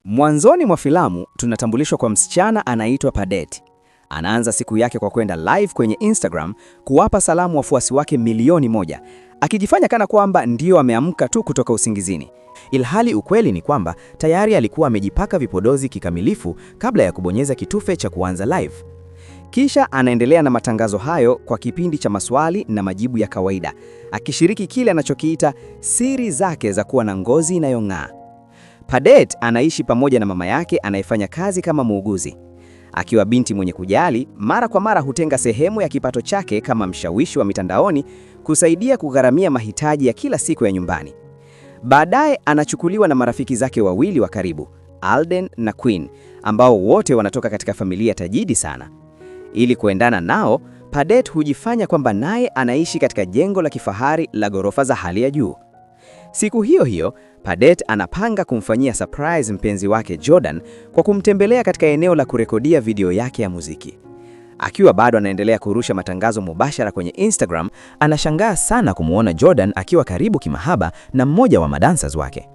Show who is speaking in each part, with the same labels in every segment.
Speaker 1: Mwanzoni mwa filamu tunatambulishwa kwa msichana anaitwa Padet. Anaanza siku yake kwa kwenda live kwenye Instagram kuwapa salamu wafuasi wake 1 milioni, akijifanya kana kwamba ndio ameamka tu kutoka usingizini.
Speaker 2: Ilhali ukweli ni kwamba tayari alikuwa amejipaka vipodozi kikamilifu kabla ya kubonyeza kitufe cha kuanza live.
Speaker 1: Kisha anaendelea na matangazo hayo kwa kipindi cha maswali na majibu ya kawaida, akishiriki kile anachokiita siri zake za kuwa na ngozi inayong'aa. Padet anaishi pamoja na mama yake anayefanya kazi kama muuguzi. Akiwa binti mwenye kujali, mara kwa mara hutenga sehemu ya kipato chake kama mshawishi wa mitandaoni kusaidia kugharamia mahitaji ya kila siku ya nyumbani. Baadaye anachukuliwa na marafiki zake wawili wa karibu, Alden na Queen, ambao wote wanatoka katika familia tajiri sana. Ili kuendana nao, Padet hujifanya kwamba naye anaishi katika jengo la kifahari la ghorofa za hali ya juu. Siku hiyo hiyo, Padet anapanga kumfanyia surprise mpenzi wake Jordan kwa kumtembelea katika eneo la kurekodia video yake ya muziki. Akiwa bado anaendelea kurusha matangazo mubashara kwenye Instagram,
Speaker 2: Anashangaa sana kumwona Jordan akiwa karibu kimahaba na mmoja wa madancers wake.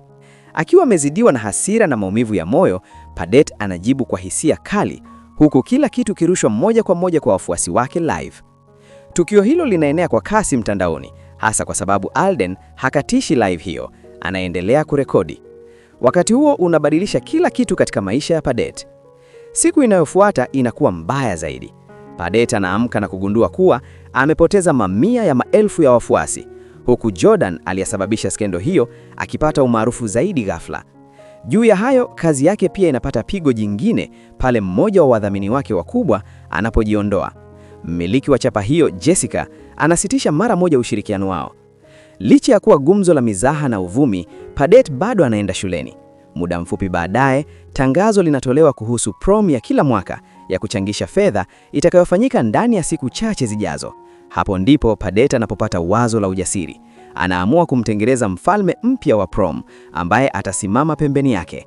Speaker 1: Akiwa amezidiwa na hasira na maumivu ya moyo, Padet anajibu kwa hisia kali, huku kila kitu kirushwa moja kwa moja kwa wafuasi wake live. Tukio hilo linaenea kwa kasi mtandaoni, hasa kwa sababu Alden hakatishi live hiyo, anaendelea kurekodi. Wakati huo unabadilisha kila kitu katika maisha ya Padet. Siku inayofuata inakuwa mbaya zaidi. Padet anaamka na kugundua kuwa amepoteza mamia ya maelfu ya wafuasi, huku Jordan aliyesababisha skendo hiyo akipata umaarufu zaidi ghafla. Juu ya hayo, kazi yake pia inapata pigo jingine pale mmoja wa wadhamini wake wakubwa anapojiondoa. Mmiliki wa chapa hiyo, Jessica, anasitisha mara moja ushirikiano wao. Licha ya kuwa gumzo la mizaha na uvumi, Padet bado anaenda shuleni. Muda mfupi baadaye, tangazo linatolewa kuhusu prom ya kila mwaka ya kuchangisha fedha itakayofanyika ndani ya siku chache zijazo. Hapo ndipo Padet anapopata wazo la ujasiri. Anaamua kumtengeneza mfalme mpya wa prom ambaye atasimama pembeni yake.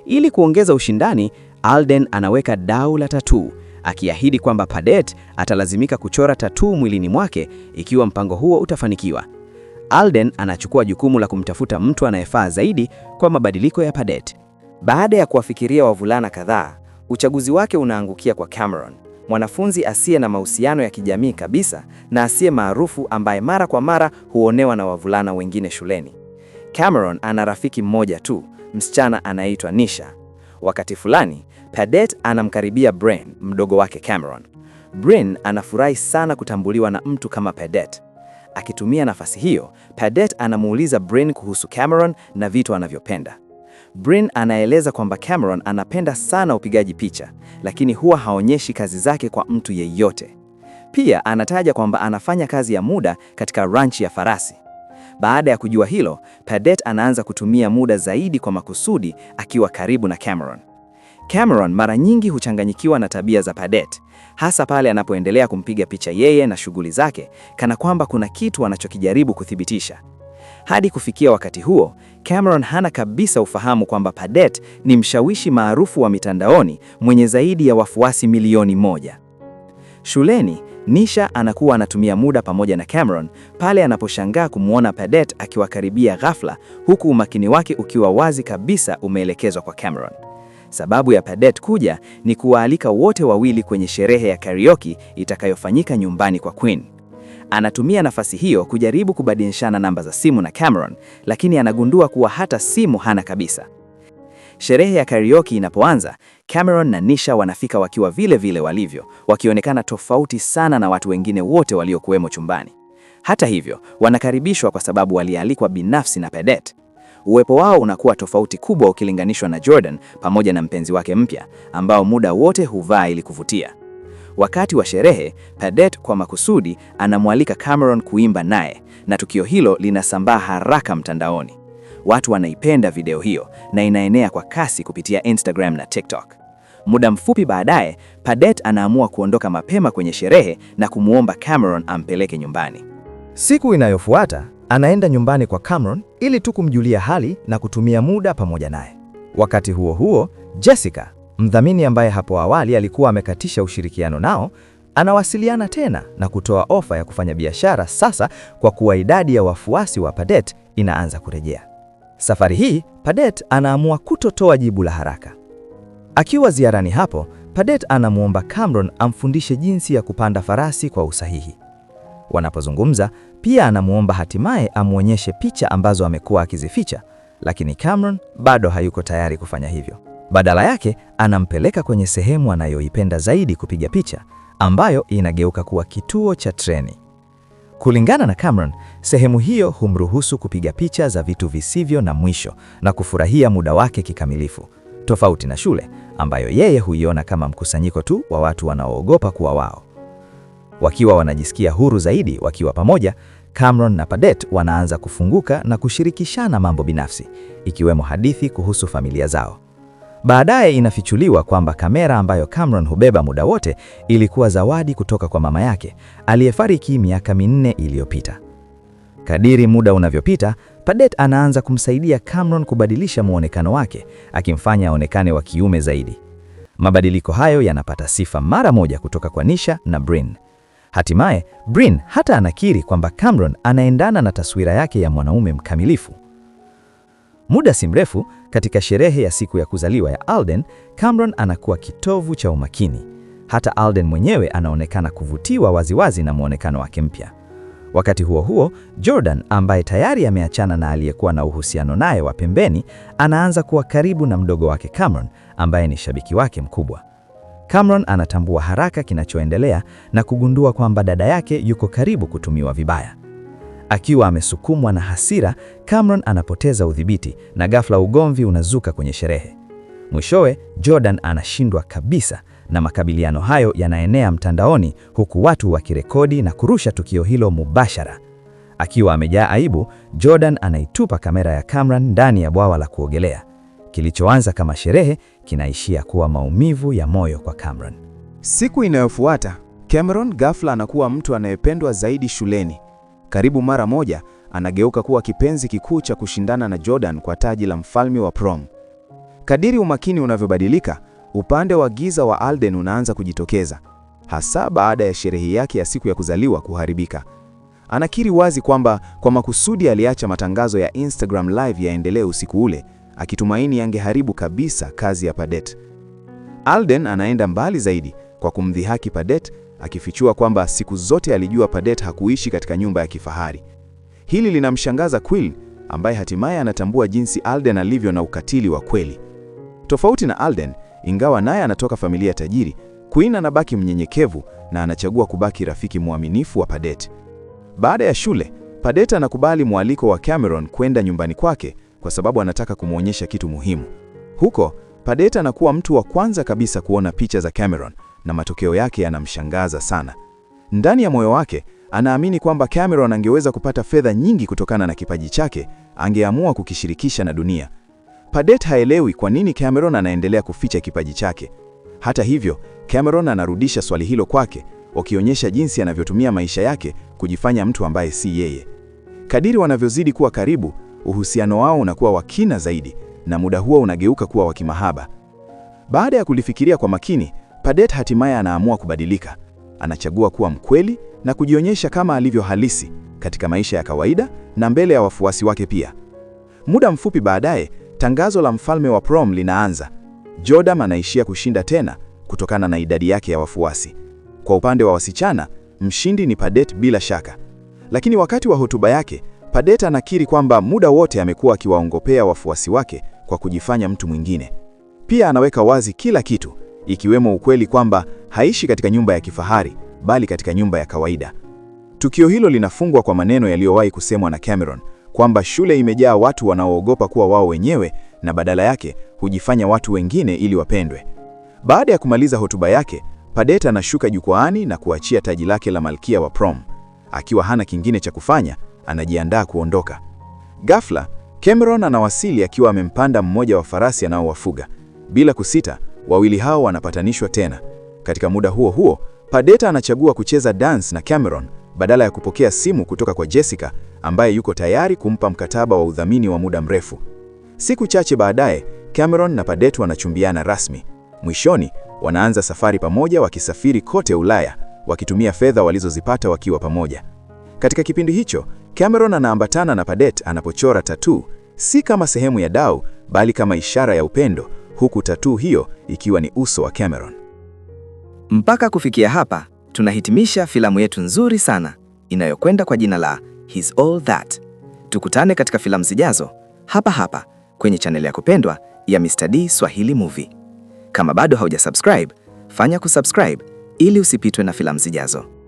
Speaker 1: Ili kuongeza ushindani, Alden anaweka dau la tattoo, akiahidi kwamba Padet atalazimika kuchora tattoo mwilini mwake ikiwa mpango huo utafanikiwa. Alden anachukua jukumu la kumtafuta mtu anayefaa zaidi kwa mabadiliko ya Padet. Baada ya kuwafikiria wavulana kadhaa, uchaguzi wake unaangukia kwa Cameron, mwanafunzi asiye na mahusiano ya kijamii kabisa na asiye maarufu ambaye mara kwa mara huonewa na wavulana wengine shuleni. Cameron ana rafiki mmoja tu, msichana anaitwa Nisha. Wakati fulani, Padet anamkaribia Brin, mdogo wake Cameron. Brin anafurahi sana kutambuliwa na mtu kama Padet. Akitumia nafasi hiyo, Padet anamuuliza Brin kuhusu Cameron na vitu anavyopenda. Brin anaeleza kwamba Cameron anapenda sana upigaji picha, lakini huwa haonyeshi kazi zake kwa mtu yeyote. Pia anataja kwamba anafanya kazi ya muda katika ranch ya farasi. Baada ya kujua hilo, Padet anaanza kutumia muda zaidi kwa makusudi akiwa karibu na Cameron. Cameron mara nyingi huchanganyikiwa na tabia za Padet, hasa pale anapoendelea kumpiga picha yeye na shughuli zake, kana kwamba kuna kitu anachokijaribu kuthibitisha. Hadi kufikia wakati huo, Cameron hana kabisa ufahamu kwamba Padet ni mshawishi maarufu wa mitandaoni mwenye zaidi ya wafuasi 1 milioni. Shuleni, Nisha anakuwa anatumia muda pamoja na Cameron pale anaposhangaa kumwona Padet akiwakaribia ghafla, huku umakini wake ukiwa wazi kabisa umeelekezwa kwa Cameron. Sababu ya Padet kuja ni kuwaalika wote wawili kwenye sherehe ya karaoke itakayofanyika nyumbani kwa Queen. Anatumia nafasi hiyo kujaribu kubadilishana namba za simu na Cameron, lakini anagundua kuwa hata simu hana kabisa. Sherehe ya karaoke inapoanza, Cameron na Nisha wanafika wakiwa vile vile walivyo, wakionekana tofauti sana na watu wengine wote waliokuwemo chumbani. Hata hivyo, wanakaribishwa kwa sababu walialikwa binafsi na Padet. Uwepo wao unakuwa tofauti kubwa ukilinganishwa na Jordan pamoja na mpenzi wake mpya ambao muda wote huvaa ili kuvutia. Wakati wa sherehe, Padet kwa makusudi anamwalika Cameron kuimba naye na tukio hilo linasambaa haraka mtandaoni. Watu wanaipenda video hiyo na inaenea kwa kasi kupitia Instagram na TikTok. Muda mfupi baadaye, Padet anaamua kuondoka mapema kwenye sherehe na kumwomba Cameron ampeleke nyumbani.
Speaker 2: Siku inayofuata anaenda nyumbani kwa Cameron ili tu kumjulia hali na kutumia muda pamoja naye. Wakati huo huo, Jessica, mdhamini ambaye hapo awali alikuwa amekatisha ushirikiano nao, anawasiliana tena na kutoa ofa ya kufanya biashara sasa kwa kuwa idadi ya wafuasi wa Padet inaanza kurejea. Safari hii Padet anaamua kutotoa jibu la haraka. Akiwa ziarani hapo, Padet anamwomba Cameron amfundishe jinsi ya kupanda farasi kwa usahihi. Wanapozungumza, pia anamwomba hatimaye amwonyeshe picha ambazo amekuwa akizificha, lakini Cameron bado hayuko tayari kufanya hivyo. Badala yake, anampeleka kwenye sehemu anayoipenda zaidi kupiga picha, ambayo inageuka kuwa kituo cha treni. Kulingana na Cameron, sehemu hiyo humruhusu kupiga picha za vitu visivyo na mwisho na kufurahia muda wake kikamilifu, tofauti na shule ambayo yeye huiona kama mkusanyiko tu wa watu wanaoogopa kuwa wao. Wakiwa wanajisikia huru zaidi wakiwa pamoja, Cameron na Padet wanaanza kufunguka na kushirikishana mambo binafsi, ikiwemo hadithi kuhusu familia zao. Baadaye inafichuliwa kwamba kamera ambayo Cameron hubeba muda wote ilikuwa zawadi kutoka kwa mama yake aliyefariki miaka 4 iliyopita. Kadiri muda unavyopita, Padet anaanza kumsaidia Cameron kubadilisha muonekano wake, akimfanya aonekane wa kiume zaidi. Mabadiliko hayo yanapata sifa mara moja kutoka kwa Nisha na Brin. Hatimaye, Brin hata anakiri kwamba Cameron anaendana na taswira yake ya mwanaume mkamilifu. Muda si mrefu, katika sherehe ya siku ya kuzaliwa ya Alden, Cameron anakuwa kitovu cha umakini. Hata Alden mwenyewe anaonekana kuvutiwa waziwazi na muonekano wake mpya. Wakati huo huo, Jordan ambaye tayari ameachana na aliyekuwa na uhusiano naye wa pembeni, anaanza kuwa karibu na mdogo wake Cameron ambaye ni shabiki wake mkubwa. Cameron anatambua haraka kinachoendelea na kugundua kwamba dada yake yuko karibu kutumiwa vibaya. Akiwa amesukumwa na hasira, Cameron anapoteza udhibiti na ghafla ugomvi unazuka kwenye sherehe. Mwishowe, Jordan anashindwa kabisa na makabiliano hayo yanaenea mtandaoni huku watu wakirekodi na kurusha tukio hilo mubashara. Akiwa amejaa aibu, Jordan anaitupa kamera ya Cameron ndani ya bwawa la kuogelea. Kilichoanza kama sherehe kinaishia kuwa maumivu ya moyo kwa Cameron.
Speaker 3: Siku inayofuata, Cameron ghafla anakuwa mtu anayependwa zaidi shuleni. Karibu mara moja, anageuka kuwa kipenzi kikuu cha kushindana na Jordan kwa taji la mfalme wa prom. Kadiri umakini unavyobadilika, upande wa giza wa Alden unaanza kujitokeza, hasa baada ya sherehe yake ya siku ya kuzaliwa kuharibika. Anakiri wazi kwamba kwa makusudi aliacha matangazo ya Instagram Live yaendelee usiku ule, akitumaini yangeharibu kabisa kazi ya Padet. Alden anaenda mbali zaidi kwa kumdhihaki Padet, akifichua kwamba siku zote alijua Padet hakuishi katika nyumba ya kifahari. Hili linamshangaza Quill, ambaye hatimaye anatambua jinsi Alden alivyo na ukatili wa kweli. Tofauti na Alden, ingawa naye anatoka familia tajiri, Quinn anabaki mnyenyekevu na anachagua kubaki rafiki mwaminifu wa Padet. Baada ya shule, Padet anakubali mwaliko wa Cameron kwenda nyumbani kwake kwa sababu anataka kumwonyesha kitu muhimu. Huko, Padet anakuwa mtu wa kwanza kabisa kuona picha za Cameron na matokeo yake yanamshangaza sana. Ndani ya moyo wake, anaamini kwamba Cameron angeweza kupata fedha nyingi kutokana na kipaji chake, angeamua kukishirikisha na dunia. Padet haelewi kwa nini Cameron anaendelea kuficha kipaji chake. Hata hivyo, Cameron anarudisha swali hilo kwake, wakionyesha jinsi anavyotumia maisha yake kujifanya mtu ambaye si yeye. Kadiri wanavyozidi kuwa karibu, uhusiano wao unakuwa wa kina zaidi na muda huo unageuka kuwa wa kimahaba. Baada ya kulifikiria kwa makini, Padet hatimaye anaamua kubadilika. Anachagua kuwa mkweli na kujionyesha kama alivyo halisi katika maisha ya kawaida na mbele ya wafuasi wake pia. Muda mfupi baadaye, tangazo la mfalme wa prom linaanza. Jordan anaishia kushinda tena kutokana na idadi yake ya wafuasi. Kwa upande wa wasichana, mshindi ni Padet bila shaka. Lakini wakati wa hotuba yake, Padet anakiri kwamba muda wote amekuwa akiwaongopea wafuasi wake kwa kujifanya mtu mwingine. Pia anaweka wazi kila kitu, ikiwemo ukweli kwamba haishi katika nyumba ya kifahari, bali katika nyumba ya kawaida. Tukio hilo linafungwa kwa maneno yaliyowahi kusemwa na Cameron kwamba shule imejaa watu wanaoogopa kuwa wao wenyewe na badala yake hujifanya watu wengine ili wapendwe. Baada ya kumaliza hotuba yake, Padet anashuka jukwaani na kuachia taji lake la malkia wa prom. Akiwa hana kingine cha kufanya, anajiandaa kuondoka. Ghafla, Cameron anawasili akiwa amempanda mmoja wa farasi anaowafuga. Bila kusita, wawili hao wanapatanishwa tena. Katika muda huo huo, Padet anachagua kucheza dance na Cameron badala ya kupokea simu kutoka kwa Jessica ambaye yuko tayari kumpa mkataba wa udhamini wa muda mrefu. Siku chache baadaye, Cameron na Padet wanachumbiana rasmi. Mwishoni, wanaanza safari pamoja wakisafiri kote Ulaya, wakitumia fedha walizozipata wakiwa pamoja. Katika kipindi hicho, Cameron anaambatana na Padet anapochora tattoo, si kama sehemu ya dau, bali kama ishara ya upendo, huku tatuu hiyo ikiwa ni uso wa Cameron.
Speaker 1: Mpaka kufikia hapa, tunahitimisha filamu yetu nzuri sana inayokwenda kwa jina la He's All That. Tukutane katika filamu zijazo hapa hapa kwenye chaneli yako pendwa ya Mr. D Swahili Movie. Kama bado haujasubscribe, fanya kusubscribe ili usipitwe na filamu zijazo.